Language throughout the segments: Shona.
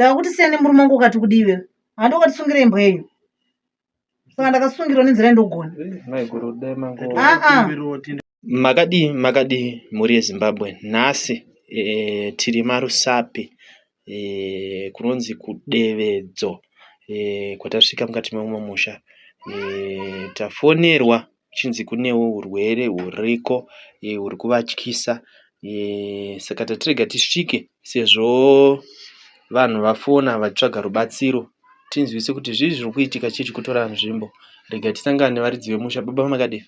Ndakakuti siya nemurume wangu ukati kudii iwewe? Handi ukatisungire imbwa yenyu. Saka ndakasungirwa nenzira yandogona. Maiguru dai mango. Ah ah. Makadii makadii mhuri yeZimbabwe nhasi e, tiri maRusape e, kunonzi kuDevedzo e, kwatasvika mukati meumwe musha e, tafonerwa kuchinzi kunewo hurwere huriko e, huri kuvatyisa e, saka tatirega tisvike sezvo vanhu vafona vachitsvaga rubatsiro tinzwise kuti zvii zviri kuitika chii chiri kutora nzvimbo rega tisangane nevaridzi vemusha baba makadii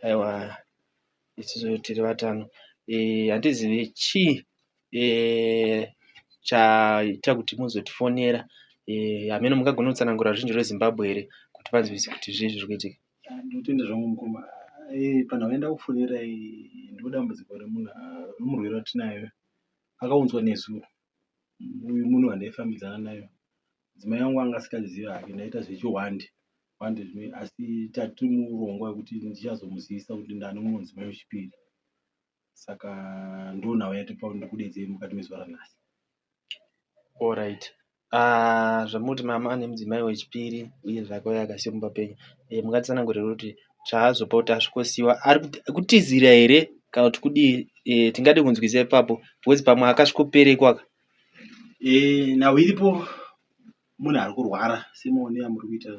aiwa isusu tiri vatano e, handizivi chii e, chaita kuti muzotifonera e, hameno mungagona kutsanangura ruzhinji rwezimbabwe here kuti vanzwise kuti zvii zviri kuitika Ndinotenda zvangu mukoma. Panhau yandakufonerai ndiro dambudziko remunhu remurwere watinaye akaunzwa nezuro. Uyu munhu wandaifambidzana naye. Mudzimai wangu anga asingandizivi hake ndaita zvechihwande hwande zvimwe asi tati muurongwa wekuti ndichazomuzivisa kuti ndane mumwe mudzimai wechipiri. Saka ndonhau yatipa ndikudedzei mukati mezuva ranhasi. Alright. Ah, zvamuti mama ane mudzimai wechipiri uye zvakauya akasiya mumba penyu e, mungatitsanangurire kuti chaazopa kuti asvikosiiwa ari kutizira here kana kuti kudii e, tingade kunzwisa ipapo because pamwe akasvikoperekwa ka E, nhau iripo munhu ari kurwara semaonero amuri kuita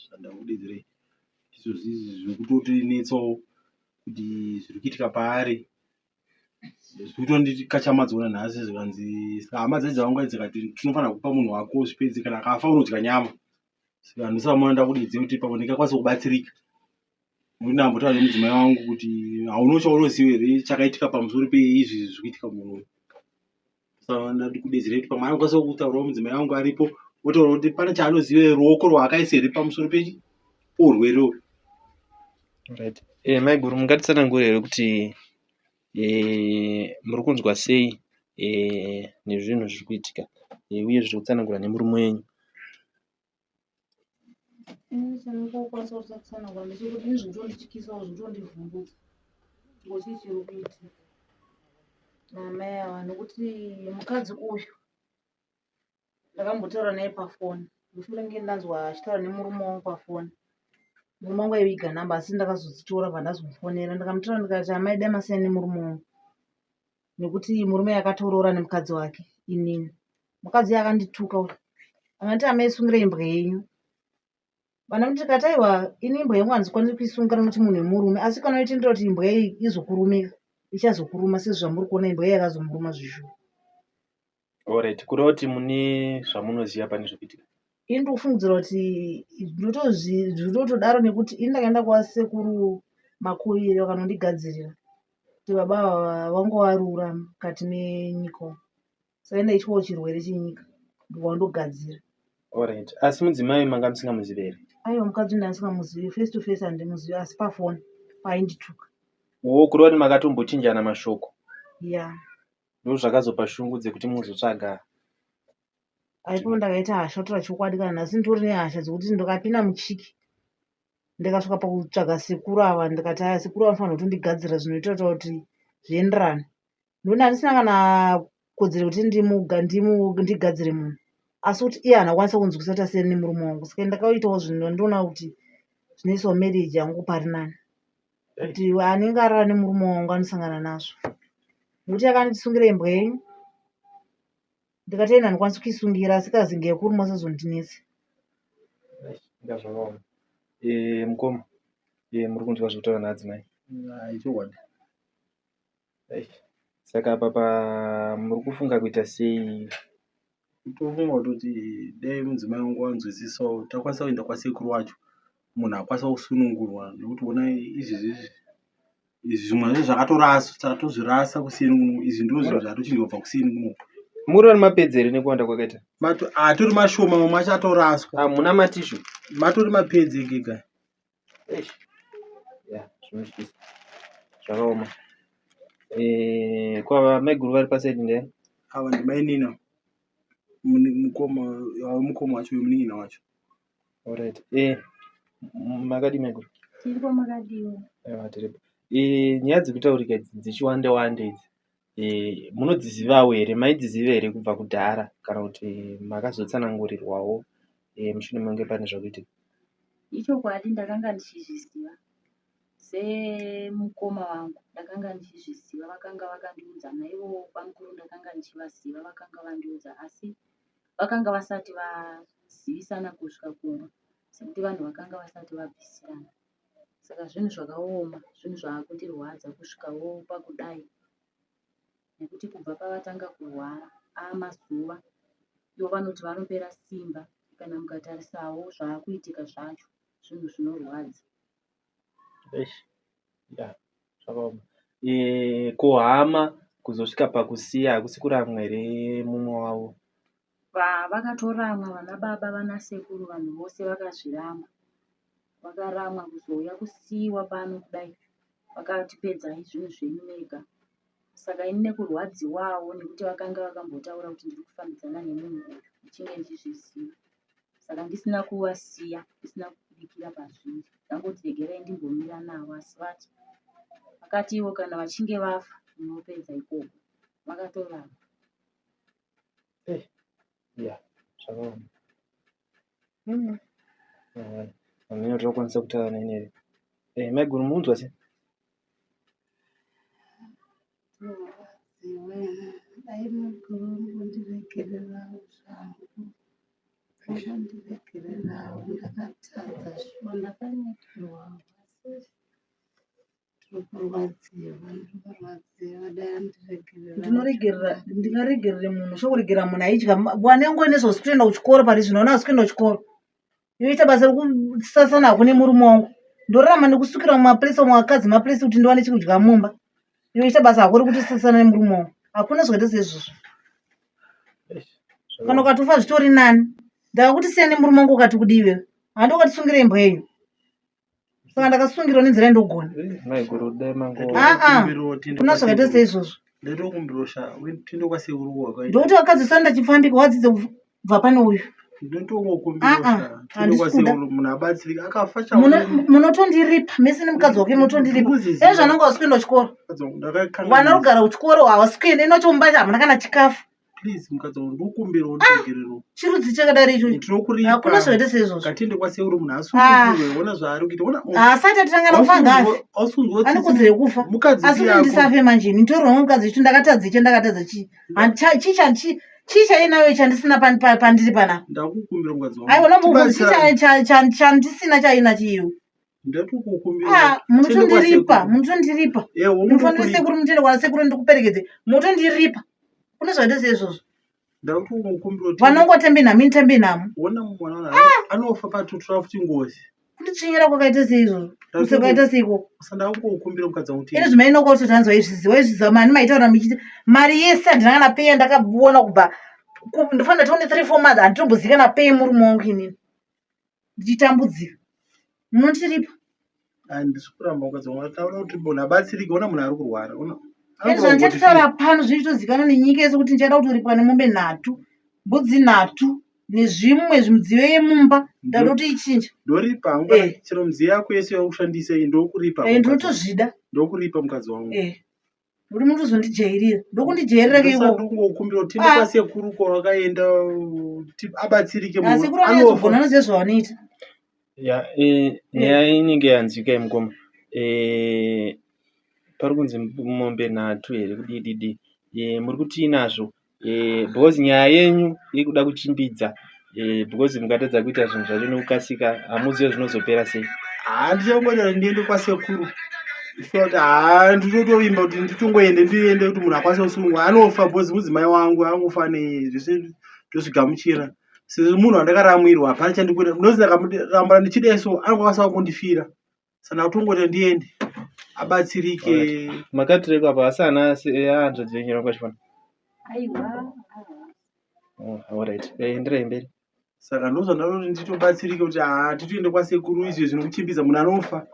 zvandakudedzerei izvozvi izvi zviri kutotinetsawo kuti zviri kuitika paari zviri kutondikachamadzawo nanhasi zvikanzi saka hama dzacho dzavangu dzikati tinofanira kupa munhu wako zvipedze kana akafa unodya nyama saka ndosaka ndakudedzei kuti pamwe ndingakwanisa kubatsirika nekuti ndambotaura nemudzimai wangu kuti hauna chaunoziva here chakaitika pamusoro peizvi zviri kuitika munhu uyu saka ndikudedzerei kuti pamwe anokwanisa kutaurawo mudzimai wangu aripo otaura kuti pane chaanoziva here ruoko rwaakaisa here pamusoro pechi pourwere uhu Right. E, maiguru mungatitsanangure here kuti e, muri kunzwa sei e, nezvinhu zviri kuitika e, uye zviri kutsanangura nemurume wenyu Ini chandingokwanisa kutsanangura ndechekuti ini zvinotondityisa zvotondivhundutsa ngo chii chiri kuitika naamai ava nekuti mukadzi uyu ndakambotaura naye pafoni mushure menge ndanzwa achitaura nemurume wangu pafoni murume wangu aiviga namba asi ndakazodzitora bva ndazomufonera ndikamutora ndikati amai dai masiyana nemurume wangu nekuti murume akatoroora nemukadzi wake inini mukadzi uyu akandituka uyu akanditi amai sungirai imbwa yenyu vana ndikati aiwa ini imbwa yangu handikwanisi kuisungira nokuti munhu wemurume asi kana uchitendera kuti imbwa iyi izokurumika ichazokuruma sezvamuri kuona imbwa iyi yakazomuruma zvishuwa Alright, kureva kuti mune zvamunoziva pane zvekuitika. Ini ndikufungidzira kuti ndinotodaro nekuti ini ndakaenda kwasekuru Makuvire vakanondigadzirira kuti baba ava vangovarura mukati menyika umu. Saka ini ndaityawo chirwere chenyika ndobva vandogadzira. Alright, asi mudzimai manga musingamuzivi here? Aiwa mukadzi uyu ndanga face to face handimuzivi asi pafoni paaindituka. Wo kureva kuti makatombochinjana mashoko? Yeah. Ndozvakazopa shungu dzekuti muzotsvaga. Aipo ndakaita hasha kutaura chokwadi kana nhasi nditori nehasha dzekuti ndakapinda muchiki ndikasvika pakutsvaga sekuru ava ndikati aya sekuru vanofanira kutondigadzira zvinoita kuti zvienderane ndoona handisina kana kodzero yekuti ndigadzire munhu asi kuti iye haana kukwanisa kunzwisisa kuti asiyane nemurume wangu saka ndakaitawo zvinhu ndoona kuti zvinoisawo marriage yangu pari nani kuti anenge arara nemurume wangu anosangana nazvo nekuti akandisungira imbwa yenyu ndikati ena handikwanisi kuisungira asi kazinge yekuruma usazondinetsa Inga zvakaoma. Eh, mukoma eh, muri kunzwa zvekutaura naadzimai Ichokwadi. Saka apa pa muri kufunga kuita sei? Tofunga kutoti dai mudzimai wangu wanzwisisawo takwanisa kuenda kwasekuru wacho munhu akwanisa kusunungurwa nekuti honai izvezvi izvi izvi zvimwe zvacho zvakatoraswa tatozvirasa kuseni kuno izvi ndizvo zvinhu zvatochinja kubva kuseni kuno Muri vari mapedzi here nekuwanda kwakaita? Atori mashoma mamwe acho atoraswa. Hamuna matishu? Matori mapedzi ega. Eish. Yeah, zvinotyisa. Zvakaoma. Eh, kwava maiguru vari pasaidi ndeyani? Ava ndimainina mukoma ava mukoma wacho munin'ina wacho. Alright. Eh, makadii maiguru? Tiripo makadiwa. Aiwa tiripo. Eh, nyaya dzikutaurika idzi dzichiwande wande idzi. Munodzizivawo here, maidziziva here kubva kudhara kana kuti makazotsanangurirwawo mushure mekunge pane zvakuitika? Ichokwadi ndakanga ndichizviziva semukoma vangu ndakanga ndichizviziva vakanga vakandiudza naivo bamukuru ndakanga ndichivaziva vakanga vandiudza asi vakanga vasati vazivisana kusvika kumba sekuti vanhu vakanga vasati vabvisirana saka zvinhu zvakaoma zvinhu zvaakundirwadza kusvikawo pakudai nekuti kubva pavatanga kurwara aamazuva ivo vanoti vanopera simba kana mukatarisawo zvaakuitika zvacho zvinhu zvinorwadza. Eish, ya zvakaoma. Ko hama kuzosvika pakusiya hakusi kuramwa here mumwe wavo? Vakatoramwa vana baba vana sekuru vanhu vose vakazviramba. Vakaramwa kuzouya kusiiwa pano kudai vakati pedzai zvinhu zvenyu mega. Saka ini nekurwadziwawo nekuti vakanga vakambotaura kuti ndiri kufambidzana nemunhu uyu ndichinge ndichizviziva. Saka ndisina kuvasiya ndisina kubudikira pazviri ndangoti regerai ndimbomira navo asi vati vakati ivo kana vachinge vafa munopedza ikoko vakatoramba. Ya zvakaoma. Hameno tinokwanisa kutaura neni here? Maiguru munzwa sei? Ndorwadziwa dai maiguru mundiregererawo zvangu mundiregererawo ndakatadza shuwa ndakanyeperwa asi ndirikurwadziwa ndirikurwadziwa dai andiregerera ndinoregerera ndingaregerere munhu sokuregera munhu aidya wane nguva nezvausi kutoenda kuchikoro pari zvino ona asi kuenda kuchikoro yoita basa rekusasana hako nemurume wangu ndorarama nekusukira mumapurisa umwe vakadzi mapurisa kuti ndiwane chekudya mumba yoita basa hako rekuti sasana nemurume wangu hakuna zvakaita seizvozvo kana ukatofa zvitori nani ndakakuti siya nemurume wangu ukati kudii iwewe handi ukatisungire imbwa yenyu saka ndakasungirwa nenzira yandogona Maiguru dai mango Ah, ah. kuna zvakaita seizvozvo Ndatokumbirawo sha tiende kwasekuru wakaita. ndokuti vakadzi usati ndachifambika wadzidze kubva pane uyu Ndinotongokumbirawo Ah, ah, sha tiende handisi kuda. kwasekuru munhu abatsirike akafa Munotondiripa mese nemukadzi wake munotondiripa ezvanonga vasi kuenda kuchikoro vana rugara kuchikoro havasi kuenda inocho mumba hamuna kana chikafu Please mukadzi wangu ndikukumbirawo ndiregerero. Chirudzi chakadari ichocho Tinokuripa. hakuna zvakaita seizvozvo. Ngatiende kwasekuru munhu asungurwe ona zvaari kuita. Ona Haasati atotanga kufa ngaafe ausunzwa ane kodzero yekufa mukadzi asi kuti ndiyako. ndisafe manje ini nditorwa mukadzi chitu ndakatadza icho ndakatadza chii chii chii chainayo chandisina pandiri panapa Ndakukumbira mukadzi wangu. Aiwa nombokuti chii Tibatsirane. chandisina chaina chiiwe Ndatokukumbira. Ah, munotondiripa munotondiripa Ewo munofanira sekuru mutende kwana sekuru ndikuperekedze munotondiripa kune zvakaita seizvozvo Ndakutokumbira kuti vanongotembe nhamo ini tembe nhamo ona mwana wangu anofa patotora futi ngozi. Kunditsvinyira kwakaita seizvozvo kuse kwakaita seikoko Saka ndakukumbira mukadzi wangu kuti ine zvimainoko kuti tanzwa izviziva waizviziva mani maitaura muchiti mari yese handina kana pay yandakaona kubva ndofanira tione 3 4 months handitombozivi kana pay murume wangu inini ndichitambudzika munotiripa Handisi kuramba mukadzi wangu ataura kuti munhu abatsirike ona munhu ari kurwara ona Ende zvandichatotaura pano zvichitozikanwa nenyika yese kuti ndichada kutoripwa nemombe nhatu mbudzi nhatu nezvimwe zvimidziyo yemumba ndada kuti ichinja Ndoripa hangu chero midziyo yako yese yaushandisa iyi ndokuripa. Ndinotozvida. Ndokuripa mukadzi wangu. Uri munotozondijairira ndokundijairira ke ikoko. Ndingokumbira kuti tiende kwasekuru kwawakaenda abatsirike munhu. Sekuru anozogona anoziva zvavanoita. Ya, nyaya inenge yanzwika mukoma. Pari kunzi mombe nhatu here kudii dii dii. Muri kutii nazvo? Because nyaya yenyu iri kuda kuchimbidza because mukatadza kuita zvinhu zvacho nekukasika hamuzive zvinozopera sei. Haa ndichangoita kuti ndiende kwasekuru. Ndifunga kuti haa ndinotovimba kuti nditongoende ndiende kuti munhu akwanise kusungwa anofa because mudzimai wangu angofa nezvese ndozvigamuchira sezvo munhu wandakaramwirwa hapana chandikuita ndinozi ndakamurambura ndichidai so anokwanisa kundifira saka ndakutongoita ndiende abatsirike. Makatireko apa asi ana hanzvadzi venyu vanga vachifana? Aiwa. Oh, alright. Enderai mberi. Saka ndozvandinoti nditobatsirike kuti haa titoende kwasekuru izvi zvinokuchimbidza munhu anofa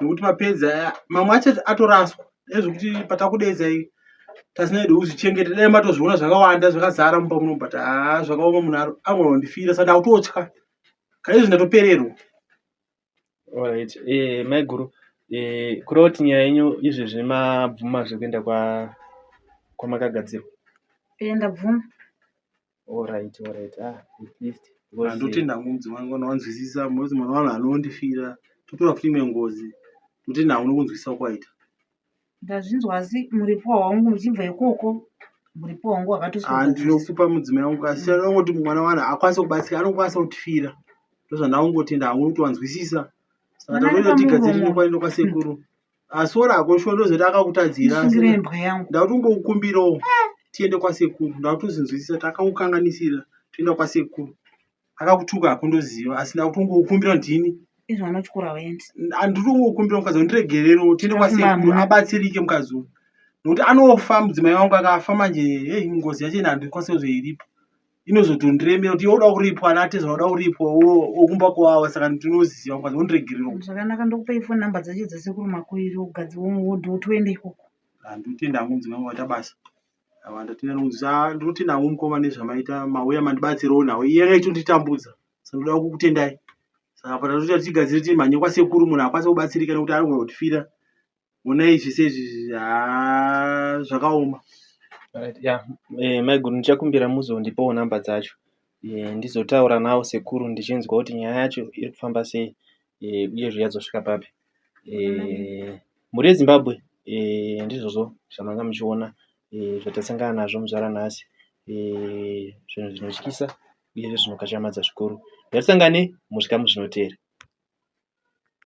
nekuti mapedza mamwe acho atoraswa ezvekuti patakudedzai tasina hedu kuzvichengeta dai matozviona zvakawanda zvakazara mumba muno but haa zvakaoma munhu angona kundifira saka ndakutotya kana izvi ndatopererwa. Alright, maiguru, kureva kuti nyaya yenyu izvezvi mabvuma zvekuenda kwa kwamakagadzirwa? Ee ndabvuma. Alright, alright. Ah, at least. Because, Handotenda hangu mudzimai wangu kana wanzwisisa because mwana wangu anondifira totora futi imwe ngozi totenda hangu nokunzwisisa kwaita. Ndazvinzwa asi muripo wangu muchibva ikoko muripo wangu wakatoswa. Ah, ndinokupa mudzimai wangu asi ndangoti mwana wangu akwanise kubatsira anokwanisa kutifira ndozvandangotenda hangu kuti wanzwisisa saka Mwana ari tatoita tigadzirire pamuromo. kwaenda kwasekuru asi ora hako shuwa ndozoti akakutadzira asi Ndisungire imbwa yangu. ndakutongokukumbirawo tiende kwasekuru ndakutozinzwisisa kuti akakukanganisira toenda kwasekuru akakutuka hako ndoziva asi ndakutongokukumbira ndini Izvo vanotyora vaendi. Handitongokumbira mukadzi wangu ndiregererewo tiende Tinokumba kwasekuru hamuna. abatsirike mukadzi uyu nokuti anofa mudzimai wangu akafa manje hei ngozi yacho ine handikwanisi kuzoiripa inozotondiremera kuti iwe uda kuripwa ana atezva uda kuripwa okumba kwavo saka ndinoziva mukadzi wondiregererewo. Zvakanaka ndokupei phone number dzacho dzasekuru Makuiri ogadzi wotoenda ikoko. Handotenda hangu mudzimai wangu waita basa. Awa ndatenda nokunzwisa ah, ndinotenda hangu mukoma nezvamaita mauya mandibatsirawo nhau iyi yanga ichitonditambudza saka ndoda kukutendai saka apa tatoita tigadzire timhanye kwasekuru munhu akwanise kubatsirika nekuti anogona kutifira honai zvese izvi haa zvakaoma. Alright, yeah. Eh, maiguru ndichakumbira muzondipawo namba dzacho eh, ndizotaura navo sekuru ndichinzwa kuti nyaya yacho iri kufamba sei eh, uyezve yazosvika papi. Eh, mhuri yeZimbabwe eh, ndizvozvo zvamanga muchiona eh, zvatasangana nazvo muzuva ranhasi eh, zvinhu zvinotyisa uyezve zvinokatyamadza zvikuru. Ngatisangane muzvikamu zvinoteera.